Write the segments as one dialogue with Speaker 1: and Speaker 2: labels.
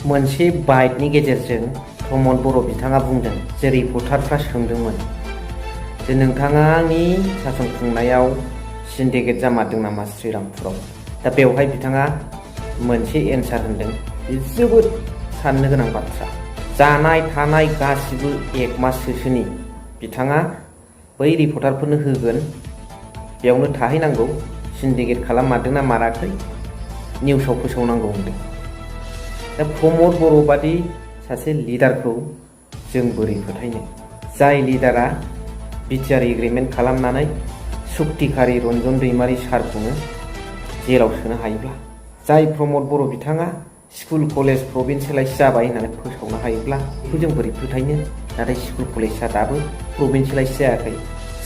Speaker 1: मोनसे बाइटनि गेजेरजों प्रमद बर' बिथाङा बुंदों जे रिपर्टारफ्रा सोंदोंमोन जे नोंथाङा आंनि सासन खुंनायाव सिन्डिकेट जामारदों नामा श्रीरामपुराव। दा बेवहाय बिथाङा मोनसे एन्सार होनदों, बे जोबोद साननो गोनां बाथ्रा। जानाय थानाय गासिबो 1 माससोनि बिथाङा बै रिपर्टारफोरनो होगोन, बेयावनो थाहैनांगौ, सिन्डिकेट खालाममारदोंना माराखै निउसाव फोसावनांगौ होनदों। दा प्रमद बर' बादि सासे लिडारखौ जों बोरै फोथायनो, जाय लिडारा बिटिआर एग्रिमेन्ट खालामनानै सुक्तिखारि रन्जन दैमारि सारखौनो जेलाव सोनो हायोब्ला, जाय प्रमद बर' बिथाङा स्कुल कलेज प्रभिन्सियेलाइज जाबाय होननानै फोसावनो हायोब्ला बेखौ जों बोरै फोथायनो। नाथाय स्कुल कलेजआ दाबो प्रभिन्सियेलाइज जायाखै।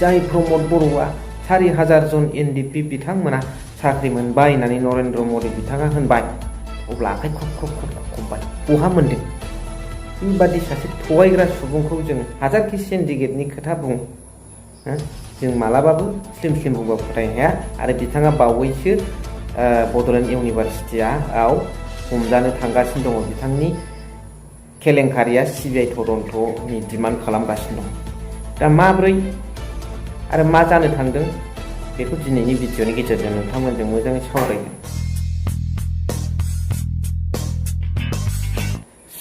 Speaker 1: जाय प्रमद बर'आ 4000 जन एनडिपि बिथांमोना साख्रि मोनबाय होननानै नरेन्द्र मदि बिथाङा होनबाय, अब्ला आखाइ ख्रब खबबाय बहा मोनदों? बेबादि सासे थगायग्रा सुबुंखौ जों हाजारखि सिन्डिकेटनि खोथा बुं, जों मालाबाबो स्लिम बुंबाबो फोथायनो हाया। आरो बिथाङा बावैसो बड'लेण्ड इउनिभारसिटियाव हमजानो थांगासिनो दङ। बिथांनि केलेंकारिया सिबिआइ तदन्तनि डिमान्ड खालामगासिनो दं। दा माब्रै आरो मा जानो थांदों बेखौ दिनैनि भिडिअनि गेजेरजों नोंथांमोनजों मोजाङै सावरायगोन।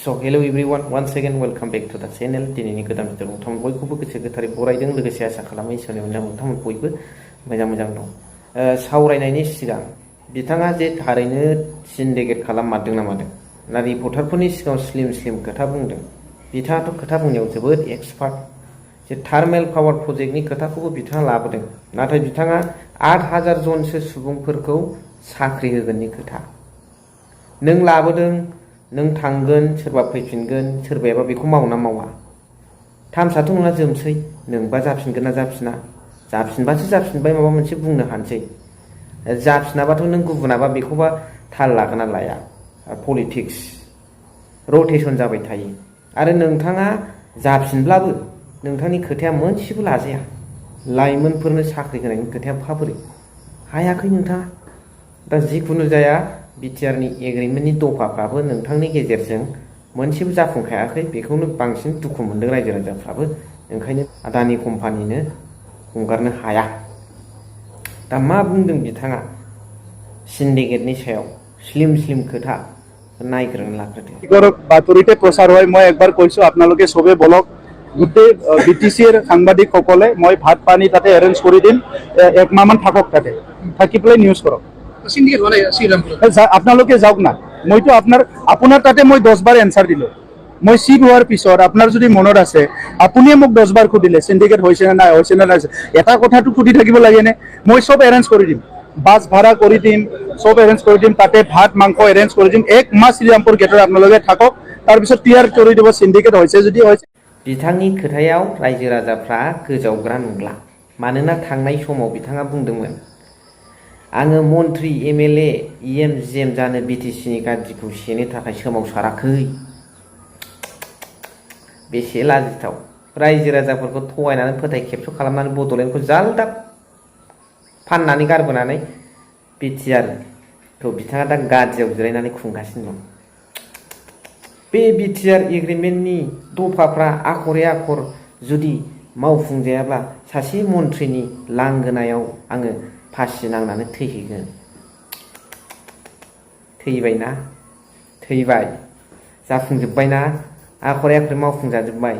Speaker 1: So hello everyone, once again welcome back to the channel। दिनैनि गोदान भिडिअ नोंथांमोन बयखौबो गोसो गोथारै बरायदों, लोगोसे आसा खालामो इसोरनि अननायाव नोंथांमोन बयबो मोजां दं। सावरायनायनि सिगां बिथाङा जे थारैनो सिन्डिकेट खालाममारदों ना मादों ना रिपर्टारफोरनि सिगाङाव स्लिम खोथा बुंदों। बिथाङाथ' खोथा बुंनायाव जोबोद एक्सपार्ट। जे थार्मेल पावार प्रजेक्टनि खोथाखौबो बिथाङा लाबोदों, नाथाय बिथाङा 8000 जनसो सुबुंफोरखौ साख्रि होगोननि खोथा नों लाबोदों। नों थांगोन, सोरबा फैफिनगोन, सोरबायाबा बेखौ मावना मावा। थामसाथ' नङा जोमसै, नोंबा जाफिनगोन ना जाफिना, जाफिनबासो जाफिनबाय माबा मोनसे बुंनो हानोसै, जाफिनाबाथ' नों गुबुनाबा बेखौबा थाल लागोन ना लाया। पलिटिक्स रटेसन जाबाय थायो। आरो नोंथाङा जाफिनब्लाबो नोंथांनि खोथाया मोनसेबो लाजाया। लाइमोनफोरनो साख्रि होनायनि खोथाया माबोरै हायाखै नोंथाङा? दा जिखुनु जाया बिटिआरनि एग्रिमेन्टनि दफाफ्राबो नोंथांनि गेजेरजों मोनसेबो जाफुंखायाखै। बेखौनो बांसिन दुखु मोनदों रायजो राजाफ्राबो। ओंखायनो आदानि कम्पानिनो हंगारनो हाया। दा मा बुंदों बिथाङा सिन्डिकेटनि सायाव स्लिम खोथा नायग्रोनो लाग्रोदो।
Speaker 2: বাতৰিতে প্ৰচাৰ হয়, মই একবাৰ কৈছো আপোনালোকে সবে বলক, গোটেই বিটিচিৰ সাংবাদিকসকলে মই ভাত পানী তাতে এৰেঞ্জ কৰি দিম, 1 মাহমান থাকক, তাতে থাকি পেলাই নিউজ কৰক। আপোনালোকে যাওক না, মইতো আপোনাৰ তাতে মই 10 বাৰ এনচাৰ দিলো। মই চিট হোৱাৰ পিছত আপোনাৰ যদি মনত আছে, আপুনিয়ে মোক 10 বাৰ সুধিলে সিন্ডিকেট হৈছে নে নাই, হৈছে নে নাই। এটা কথাটো সুধি থাকিব লাগে নে? মই সব এৰেঞ্জ কৰি দিম, বাছ ভাড়া কৰি দিম, সব এৰেঞ্জ কৰি দিম, তাতে ভাত মাংস এৰেঞ্জ কৰি দিম। 1 মাহ শ্ৰীৰামপুৰ গেটত আপোনালোকে থাকক, তাৰপিছত ক্লিয়াৰ কৰি দিব সিন্ডিকেট হৈছে যদি হৈছে।
Speaker 1: बिथांनि खोथायाव रायजो राजाफ्रा गोजावग्रा नंला। मानोना थांनाय समाव बिथाङा बुंदोंमोन, आङो मन्त्रि एमएलए इएम जिएम जानो बिटिसिनि गाद्रिखौ सेनो थाखाय सोमावसाराखै। बेसे लाजिथाव। रायजो राजाफोरखौ थगायनानै फोथाय खेबस' खालामनानै बड'लेण्डखौ जालदाब फाननानै गारबोनानै बिटिआरखौ बिथाङा दा गाज्रियाव जिरायनानै खुंगासिनो दं। बे बिटिआर एग्रिमेन्टनि दफाफ्रा आखरे आखर जुदि मावफुंजायाब्ला सासे मन्थ्रिनि लांगोनायाव आङो फासि नांनानै थैहैगोन। थैबायना, थैबाय, जाफुंजोब्बायना, आखरे आखरे मावफुंजाजोब्बाय।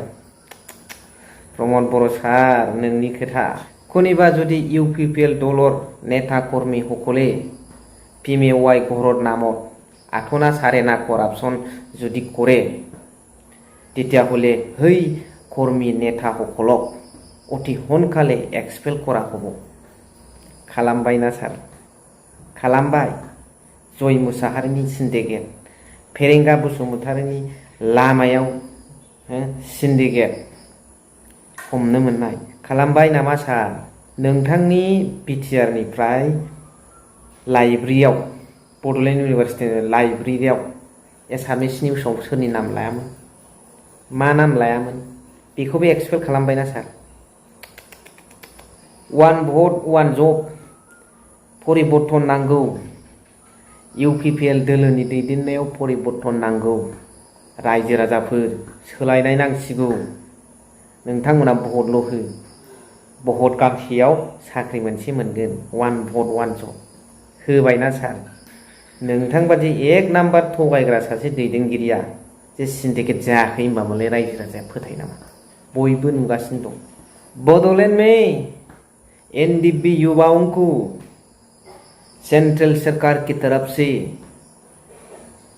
Speaker 1: प्रमद बर' सार, नोंनि खोथा कोनिबा जुदि ইউপিপিএল দলৰ নেতা কর্মী সকলে পিএমএৱাই ঘৰত নামত আঠনা সারেনা কৰাপশন যদি কৰে, তেতিয়াহ'লে সেই কর্মী নেতা সকলক অতি সোনকালে এক্সপেল কৰা হ'ব। খালামबाय ना सार, खालामबाय। जय मुसाहारिनि सिन्डिकेट, फेरेंगा बसुमतारिनि लामायाव सिन्डिकेट हमनो मोननाय खालामबाय नामा सार? नोंथांनि बिटिआरनिफ्राय लाइब्रेरियाव, बड'लेण्ड इउनिभारसिटिनि लाइब्रेरियाव एसामिस निउसाव सोरनि नाम लायामोन, मा नाम लायामोन, बेखौबो एक्सपेल खालामबायना सार? 1 भट 1 जब परिबर्तन नांगौ। इउपिपिएल दोलोनि दैदेननायाव परिबर्तन नांगौ। रायजो राजाफोर सोलायनाय नांसिगौ नोंथांमोना भटल' हो भट गांसेयाव साख्रि मोनसे मोनगोन 1 भट 1 जब होबायना सार नोंथां बादि 1 नाम्बार थगायग्रा सासे दैदेनगिरिया जे सिन्डिकेट जायाखै होनबामोनलाय रायजो राजाया फोथाय नामा बयबो नुगासिनो दं बड'लेण्ड में एनडीपी युवाओं को सेंट्रल सरकार की तरफ से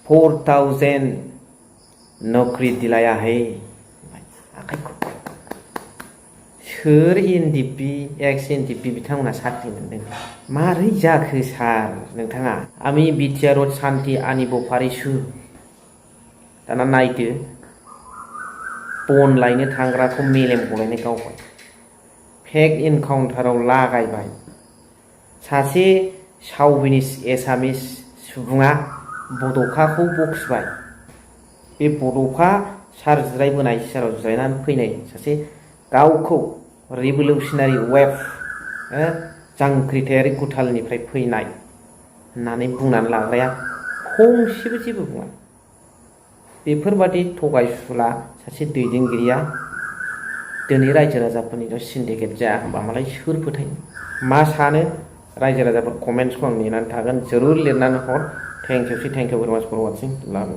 Speaker 1: 4000 नौकरी दिलाया है सोर एनडीपी एक्स एनडीपी बिथांमोना साख्रि मोनदों मारै जाखो सार नोंथाङा आमी बिटिआर शान्ति आनिब फारिसु दाना नायदो बन लायनो थांग्राखौ मेलेम गलायनाय गावबाय फेक एनकाउन्टाराव लागायबाय सासे सावबिनिस एसामिस सुबुङा बड'फाखौ बखिबाय बे बड'फा सार जिरायबोनाय सियाराव जिरायनानै फैनाय सासे गावखौ रिभलिउसनारि वेभ जांख्रिथायारि गुथालनिफ्राय फैनाय होननानै बुंनानै लाग्राया फंसेबो जेबो बुङा बेफोरबादि थगायसुला सासे दैदेनगिरिया दिनै रायजो राजाफोरनि सिन्डिकेट जाया होनबा मालाय सोर फोथायनो मा सानो रायजो राजाफोर कमेन्ट्सखौ आं नेनानै थागोन जरुर लिरनानै हर थेंक इउ भेरि माच फर वाचिं लाभ